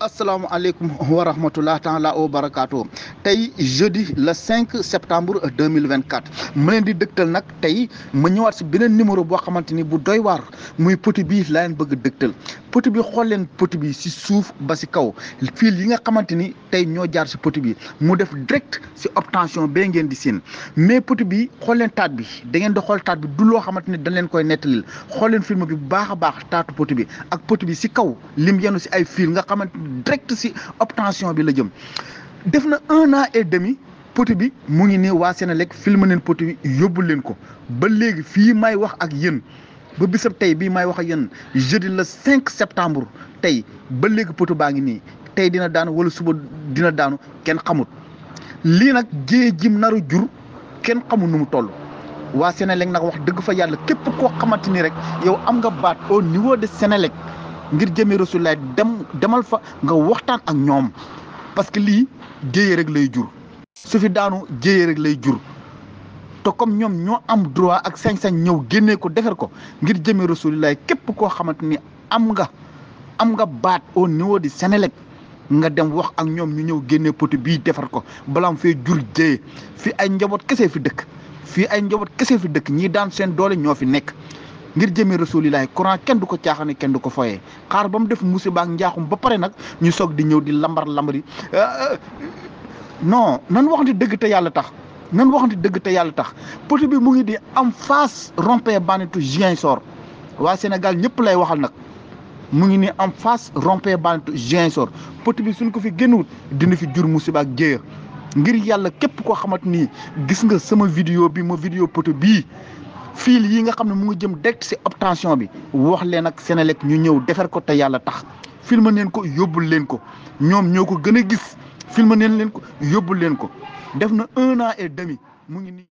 asalaamaaleykum wa rahmatulah taala wa barakaatu tey jeudi le 5 septembre 2024 ma leen di dëgtal nag tey ma ñëwaat si beneen numéro boo xamante ni bu doy waar muy poti bi laa leen bëgg a dëgtal poti bi xool leen poti bi si suuf ba si kaw fil yi nga xamante ni tey ñoo jaar si poti bi mu def direct si obtention bee ngeen di seen mais poti bi xool leen taat bi da ngeen di xool taat bi du loo xamante ni dañ leen koy nettalil xool leen film bi bu baax a baax taatu poti bi ak poti bi si kaw lim yenu si ay fil nga xamante ni direct si obtention bi la jëm def na 1 an et demi poti bi mu ngi nii waa Senelec filmé neen poti bi yóbbu leen ko ba léegi fii may wax ak yéen ba bisab tey bii may wax ak yéen jeudi le 5 septembre tey ba léegi poti baa ngi nii tey dina daanu wala suba dina daanu kenn xamut lii nag géej jim naru jur kenn xamul nu mu toll waa Senelec nag wax dëgg fa yàlla képp koo xamante ni rek yow am nga baat au niveau de Senelec ngir jëmee Rasulullah demal fa nga waxtaan ak ñoom parce que lii jéyee rek lay jur su fi daanu jéyee rek lay jur te comme ñoom ñoo am droit ak sañ-sañ ñëw génnee ko defar ko ngir jëmee Rasulullah képp koo xamante ni am nga baat au niveau du Senelec nga dem wax ak ñoom ñu ñëw génnee poti bii defar ko balaam fee jur jéyee fi ay njaboot kese fi dëkk ñii daan seen doole ñoo fi nekk ngir jëmee Rasulilaay courant kenn du ko caaxane kenn du ko foyee xaar ba mu def musiba ak njaaxum ba pare nag ñu soog di ñëw di lambari non nan waxante dëgg te yàlla tax poti bi mu ngi di am face rond-point Banditou Ziguinchor waa Sénégal ñëpp lay waxal nag mu ngi ni am face rond-point Banditou Ziguinchor poti bi suñ ko fi génnewut dina fi jur musiba ak jéeya ngir yàlla képp koo xamante ni gis nga sama vidéo bi ma vidéo poti bii fil yi nga xam ne mu ngi jëm direct si obtention bi wax leen ak Senelec ñu ñëw defar ko te yàlla tax filma neen ko yóbbul leen ko ñoom ñoo ko gën a gis filma neen leen ko yóbbul leen ko def na 1 an et demi mu ngi nii